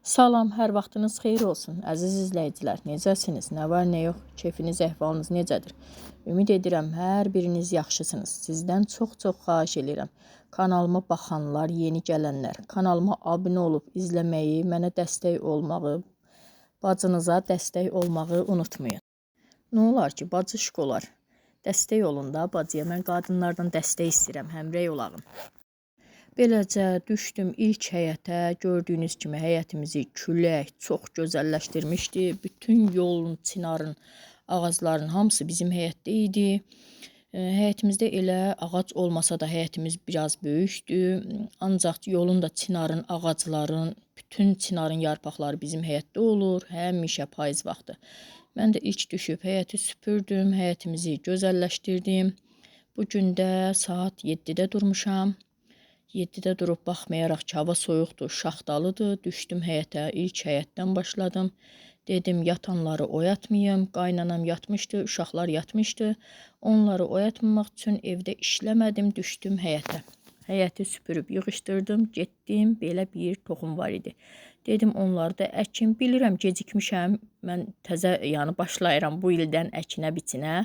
Salam, hər vaxtınız xeyir olsun, əziz izləyicilər. Necəsiniz? Nə var, nə yox? Keyfiniz, əhvalınız necədir? Ümid edirəm, hər biriniz yaxşısınız. Sizdən çox-çox xahiş edirəm. Kanalıma baxanlar, yeni gələnlər, kanalıma abunə olub izləməyi, mənə dəstək olmağı, bacınıza dəstək olmağı unutmayın. Nə olar ki, bacışq olar. Dəstək olun da bacıya. Mən qadınlardan dəstək istəyirəm, həmrəy olağın. Beləcə düşdüm ilk həyətə. Gördüyünüz kimi həyətimizi külək çox gözəlləşdirmişdi. Bütün yolun, çinarın, ağacların hamısı bizim həyətdə idi. Həyətimizdə elə ağac olmasa da həyətimiz biraz böyükdür. Ancaq yolun da çinarın, ağacların, bütün çinarın yarpaqları bizim həyətdə olur. Həmişə payız vaxtı. Mən də ilk düşüb həyəti süpürdüm, həyətimizi gözəlləşdirdim. Bu gün də saat 7-də durmuşam. 7-də durub baxmayaraq ki, hava soyuqdur, şaxtalıdır, düşdüm həyətə, ilk həyətdən başladım. Dedim, yatanları oyatmayım. Qaynanam yatmışdı, uşaqlar yatmışdı. Onları oyatmamaq üçün evdə işləmədim, düşdüm həyətə. Həyəti süpürüb yığışdırdım, getdim, belə bir toxum var idi. Dedim, onları da əkim. Bilirəm, gecikmişəm. Mən təzə, yəni başlayıram bu ildən əkinə, biçinə.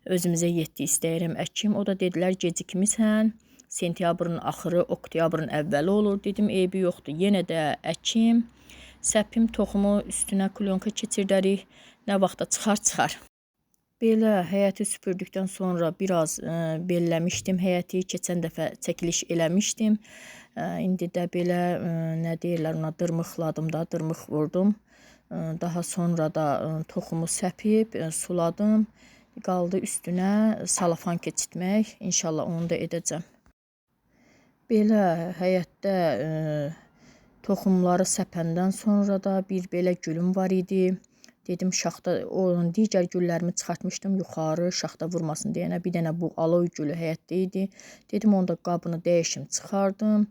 Özümüzə yetdi istəyirəm əkim. O da dedilər, gecikmisən. Sentyabrın axırı, oktyabrın əvvəli olur. Dedim, eybi yoxdur. Yenə də əkim, səpim toxumu, üstünə klonka keçirdərik. Nə vaxta çıxar, çıxar. Belə həyəti süpürdükdən sonra biraz belləmişdim həyəti. Keçən dəfə çəkiliş eləmişdim. İndi də belə, nə deyirlər ona, dırmıqladım da, dırmıq vurdum. Daha sonra da toxumu səpib, suladım. Qaldı üstünə salafan keçirtmək. İnşallah onu da edəcəm. Belə həyətdə toxumları səpəndən sonra da bir belə gülüm var idi. Dedim, şaxta, onun digər güllərimi çıxartmışdım yuxarı, şaxta vurmasın deyənə. Bir dənə bu aloy gülü həyətdə idi. Dedim, onu da qabını dəyişim, çıxardım.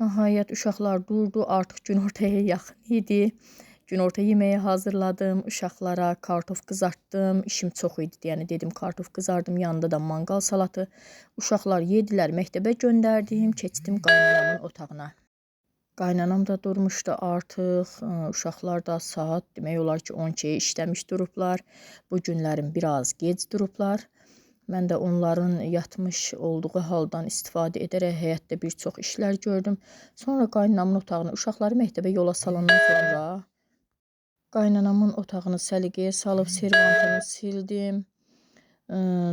Nəhayət, uşaqlar durdu, artıq günortaya yaxın idi. Günorta yeməyi hazırladım, uşaqlara kartof qızartdım. İşim çox idi, yəni dedim, kartof qızardım, yanında da manqal salatı. Uşaqlar yedilər, məktəbə göndərdim, keçdim qaynanamın otağına. Qaynanam da durmuşdu artıq, uşaqlar da saat demək olar ki, 12-yə işləmiş durublar. Bu günlərim biraz gec durublar. Mən də onların yatmış olduğu haldan istifadə edərək həyətdə bir çox işlər gördüm. Sonra qaynanamın otağını, uşaqları məktəbə yola salandan sonra qaynanamın otağını səliqəyə salıb servantını sildim.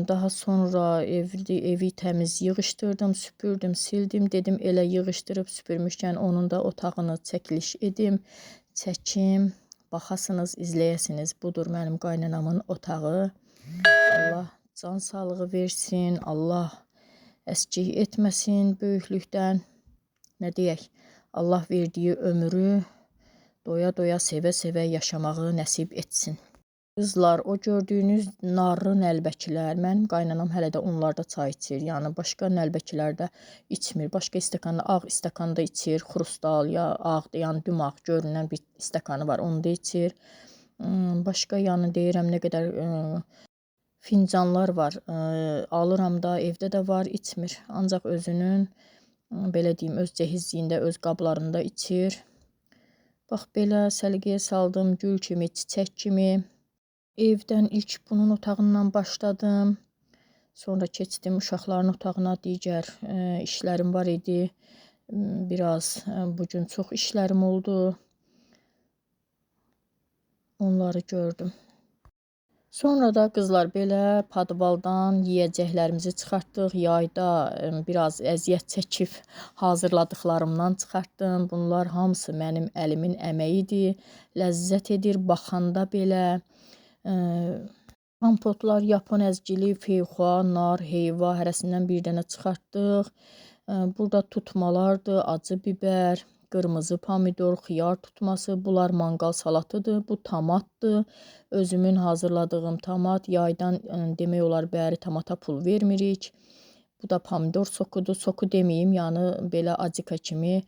Daha sonra evi təmiz yığışdırdım, süpürdüm, sildim. Dedim, elə yığışdırıb süpürmüşkən onun da otağını çəkiliş edim, çəkim. Baxasınız, izləyəsiniz. Budur mənim qaynanamın otağı. Allah can sağlığı versin, Allah əskik etməsin böyüklükdən. Nə deyək, Allah verdiyi ömrü doya-doya, sevə-sevə yaşamağı nəsib etsin. Qızlar, o gördüyünüz narlı nəlbəkilər, mənim qaynanam hələ də onlarda çay içir. Yəni, başqa nəlbəkilərdə içmir. Başqa stəkanda, ağ stəkanda içir, xrustal ya ağ, yəni dümağ görünən bir stəkanı var, onu da içir. Başqa, yəni deyirəm, nə qədər fincanlar var, alıram da, evdə də var, içmir. Ancaq özünün, belə deyim, öz cehizliyində, öz qablarında içir. Bax, belə səliqəyə saldım, gül kimi, çiçək kimi. Evdən ilk bunun otağından başladım. Sonra keçdim uşaqların otağına, digər işlərim var idi. Biraz bugün çox işlərim oldu. Onları gördüm. Sonra da qızlar belə padvaldan yeyəcəklərimizi çıxartdıq. Yayda biraz əziyyət çəkib hazırladıqlarımdan çıxartdım. Bunlar hamısı mənim əlimin əməyidir. Ləzzət edir baxanda belə. Kompotlar, yapon əzgili, feyxua, nar, heyva hərəsindən bir dənə çıxartdıq. Burada tutmalardır, acı biber, qırmızı pomidor, xiyar tutması. Bunlar manqal salatıdır. Bu tomatdır. Özümün hazırladığım tomat. Yaydan demək olar bəri tomata pul vermirik. Bu da pomidor sokudur. Soku deməyim, yəni belə acika kimi,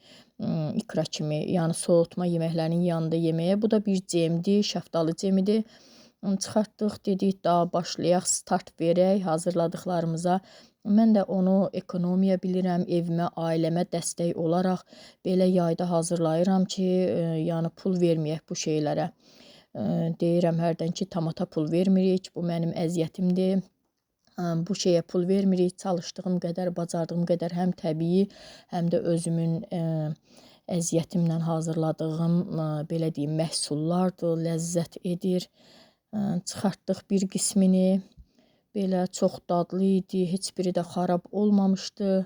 ikra kimi, yəni soğutma yeməklərinin yanında yeməyə. Bu da bir cemdir, şəftalı cemidir. Çıxartdıq, dedik daha başlayaq, start verək hazırladıqlarımıza. Mən də onu ekonomiya bilirəm, evimə, ailəmə dəstək olaraq belə yayda hazırlayıram ki, yəni pul verməyək bu şeylərə. Deyirəm hərdən ki, tomata pul vermirik, bu mənim əziyyətimdir. Bu şeyə pul vermirik, çalışdığım qədər, bacardığım qədər həm təbii, həm də özümün əziyyətimlə hazırladığım, belə deyim, məhsullardır, ləzzət edir. Çıxartdıq bir qismini. Belə çox dadlı idi, heç biri də xarab olmamışdı.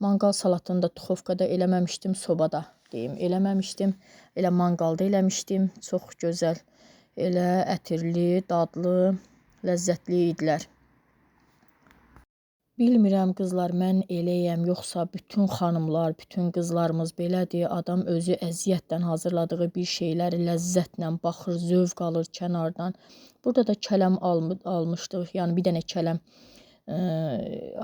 Manqal salatını da duxovkada eləməmişdim, sobada deyim, eləməmişdim. Elə manqalda eləmişdim. Çox gözəl, elə ətirli, dadlı, ləzzətli idilər. Bilmirəm qızlar, mən eləyəm, yoxsa bütün xanımlar, bütün qızlarımız belədir. Adam özü əziyyətlə hazırladığı bir şeyləri ləzzətlə baxır, zövq alır kənardan. Burada da kələm almışdıq, yəni bir dənə kələm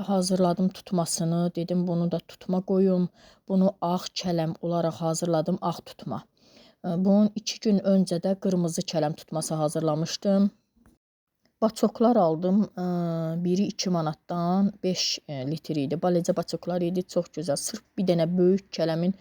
hazırladım tutmasını. Dedim bunu da tutma qoyum. Bunu ağ kələm olaraq hazırladım, ağ tutma. Bunun 2 gün öncə də qırmızı kələm tutması hazırlamışdım. Baçoklar aldım. Biri 2 manatdan 5 litr idi. Balaca baçoklar idi. Çox gözəl. Sırf bir dənə böyük kələmin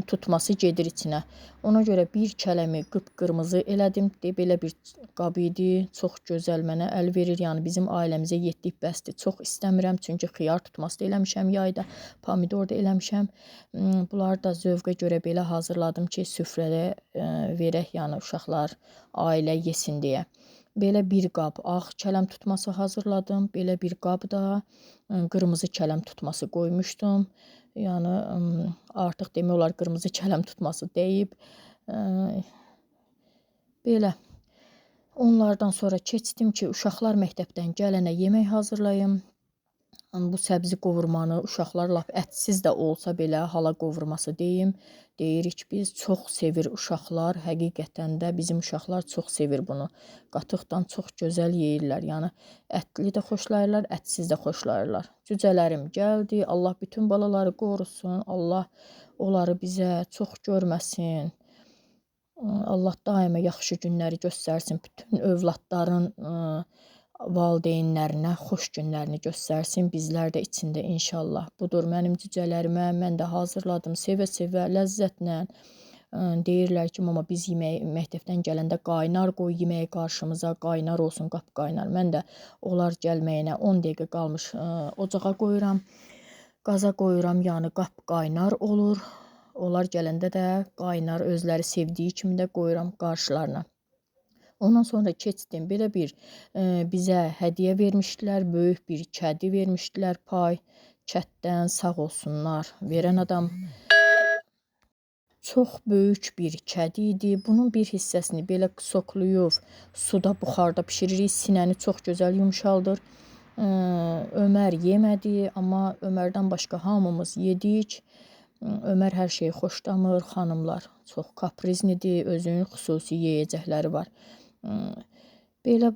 tutması gedir içinə. Ona görə bir kələmi qıpqırmızı elədim. Belə bir qab idi. Çox gözəl mənə əl verir. Yəni bizim ailəmizə yetdik bəsdir. Çox istəmirəm. Çünki xiyar tutması da eləmişəm yayda. Pomidor da eləmişəm. Bunları da zövqə görə belə hazırladım ki, süfrədə verək. Yəni uşaqlar, ailə yesin deyə. Belə bir qab ağ kələm tutması hazırladım. Belə bir qab da qırmızı kələm tutması qoymuşdum. Yəni artıq demək olar qırmızı kələm tutması deyib. Belə. Onlardan sonra keçdim ki, uşaqlar məktəbdən gələnə yemək hazırlayım. Bu səbzi qovurmanı uşaqlar lap ətsiz də olsa belə hala qovurması deyim. Deyirik biz, çox sevir uşaqlar. Həqiqətən də bizim uşaqlar çox sevir bunu. Qatıqdan çox gözəl yeyirlər. Yəni ətli də xoşlayırlar, ətsiz də xoşlayırlar. Cücələrim gəldi. Allah bütün balaları qorusun. Allah onları bizə çox görməsin. Allah daima yaxşı günləri göstərsin. Bütün övladların valideynlərinə xoş günlərini göstərsin. Bizlər də içində inşallah. Budur mənim cücələrimə. Mən də hazırladım sevə-sevə, ləzzətlə. Deyirlər ki, mama biz yemək, məktəbdən gələndə qaynar qoy yeməyi qarşımıza, qaynar olsun, qapqaynar. Mən də onlar gəlməyinə 10 dəqiqə qalmış ocağa qoyuram. Qaza qoyuram, yəni qapqaynar olur. Onlar gələndə də qaynar özləri sevdiyi kimi də qoyuram qarşılarına. Ondan sonra keçdim. Belə bir bizə hədiyyə vermişdilər. Böyük bir kədi vermişdilər pay. Kətdən sağ olsunlar. Verən adam çox böyük bir kədi idi. Bunun bir hissəsini belə soxlayıb suda, buxarda bişiririk. Sinəni çox gözəl yumşaldır. Ömər yemədi, amma Ömərdən başqa hamımız yedik. Ömər hər şeyi xoşlamır. Xanımlar çox kaprizlidir. Özünün xüsusi yeyəcəkləri var. Belə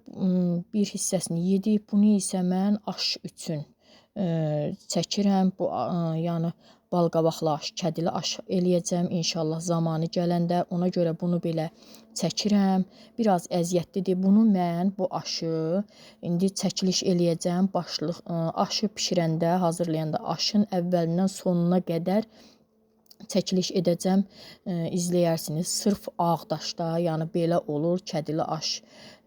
bir hissəsini yedik. Bunu isə mən aş üçün çəkirəm. Bu yəni balqabaqlı aş, kədili aş eləyəcəm inşallah zamanı gələndə. Ona görə bunu belə çəkirəm. Biraz əziyyətlidir. Bunu mən bu aşı indi çəkiliş eləyəcəm. Başlıq aşı bişirəndə, hazırlayanda aşın əvvəlindən sonuna qədər çəkiliş edəcəm, izləyərsiniz. Sırf Ağdaşda, yəni belə olur kədili aş.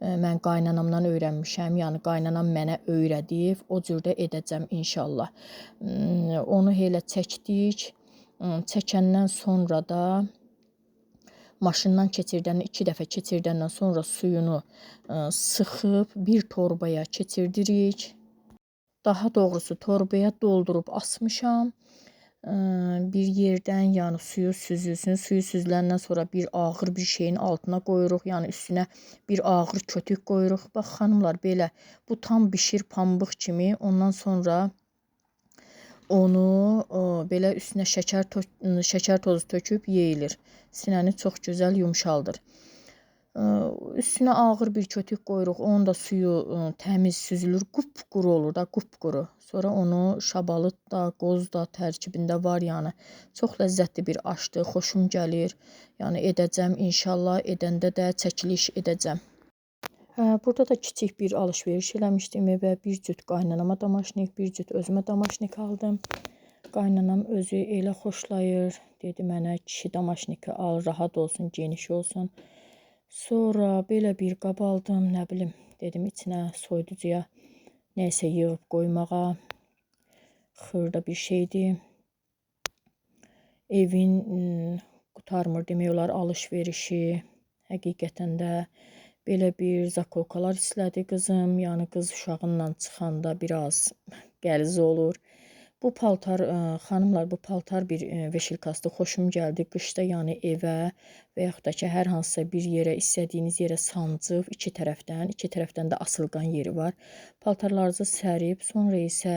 Mən qaynanamdan öyrənmişəm, yəni qaynanam mənə öyrədib, o cürdə edəcəm inşallah. Onu elə çəkdik. Çəkəndən sonra da maşından keçirdəndən, 2 dəfə keçirdəndən sonra suyunu sıxıb bir torbaya keçirdirik. Daha doğrusu torbaya doldurub asmışam. Bir yerdən, yəni suyu süzülsün. Suyu süzüləndən sonra bir ağır bir şeyin altına qoyuruq. Yəni üstünə bir ağır kötük qoyuruq. Bax xanımlar belə bu tam bişir pambıq kimi. Ondan sonra onu belə üstünə şəkər tozu töküb yeyilir. Sinəni çox gözəl yumşaldır. Üstünə ağır bir kötük qoyuruq. Onun da suyu təmiz süzülür. Qupquru olur da, qupquru. Sonra onu şabalıd da, qoz da tərkibində var yəni. Çox ləzzətli bir aşdır. Xoşum gəlir. Yəni edəcəm inşallah. Edəndə də çəkiliş edəcəm. Hə, burada da kiçik bir alış-veriş eləmişdim evə. Bir cüt qaynanama damaşnik, bir cüt özümə damaşnik aldım. Qaynanam özü elə xoşlayır. Dedi mənə kişi damaşniki al, rahat olsun, geniş olsun. Sonra belə bir qab aldım, nə bilim, dedim içinə soyuducuya nəysə yığıb qoymağa. Xırda bir şeydir. Evin qurtarmır demək olar alış-verişi. Həqiqətən də belə bir zakolkalar istədi qızım. Yəni qız uşağınla çıxanda biraz qəliz olur. Bu paltar, xanımlar, bu paltar bir veşilkasdır. Xoşum gəldi. Qışda yəni evə və yaxud da ki, hər hansısa bir yerə, istədiyiniz yerə sancıb iki tərəfdən, iki tərəfdən də asılqan yeri var. Paltarlarınızı sərib, sonra isə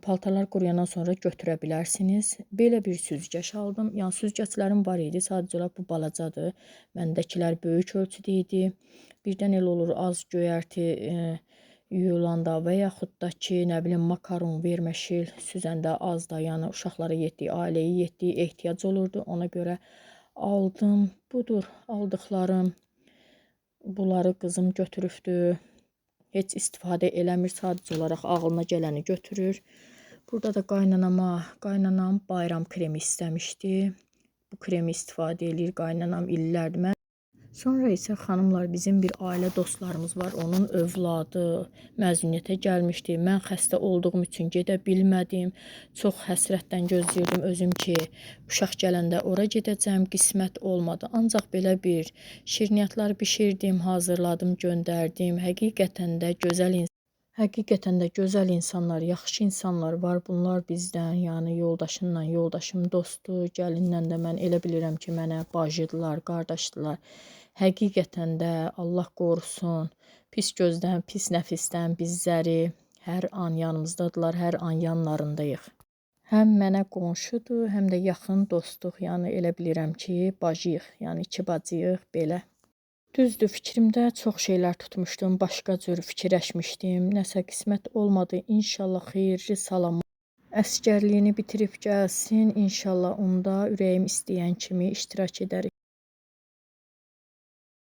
paltarlar quruyandan sonra götürə bilərsiniz. Belə bir süzgəc aldım. Yəni süzgəclərim var idi. Sadəcə olaraq bu balacadır. Məndəkilər böyük ölçüdə idi. Birdən elə olur az göyərti yuyulanda və yaxud da ki, nə bilim makaron verməşil süzəndə az da, yəni uşaqlara yetdiyi, ailəyə yetdiyi ehtiyac olurdu. Ona görə aldım. Budur aldıqlarım. Bunları qızım götürübdü. Heç istifadə eləmir, sadəcə olaraq ağlına gələni götürür. Burada da qaynanam bayram kremi istəmişdi. Bu kremi istifadə eləyir qaynanam illərdir. Mən Sonra isə xanımlar bizim bir ailə dostlarımız var. Onun övladı məzuniyyətə gəlmişdi. Mən xəstə olduğum üçün gedə bilmədim. Çox həsrətlə gözləyirdim özüm ki, uşaq gələndə ora gedəcəm. Qismət olmadı. Ancaq belə bir şirniyyatlar bişirdim, hazırladım, göndərdim. Həqiqətən də gözəl insanlar, yaxşı insanlar var. Bunlar bizdən, yəni yoldaşımla yoldaşım dostdur, gəlinlə də mən elə bilirəm ki, mənə bacıdılar, qardaşdılar. Həqiqətən də Allah qorusun, pis gözdən, pis nəfisdən bizləri hər an yanımızdadılar, hər an yanlarındayıq. Həm mənə qonşudur, həm də yaxın dostuq. Yəni elə bilirəm ki, bacıyıq, yəni iki bacıyıq belə. Düzdür, fikrimdə çox şeylər tutmuşdum, başqa cür fikirləşmişdim. Nəsə qismət olmadı. İnşallah xeyirli salam. Əsgərliyini bitirib gəlsin. İnşallah onda ürəyim istəyən kimi iştirak edərik.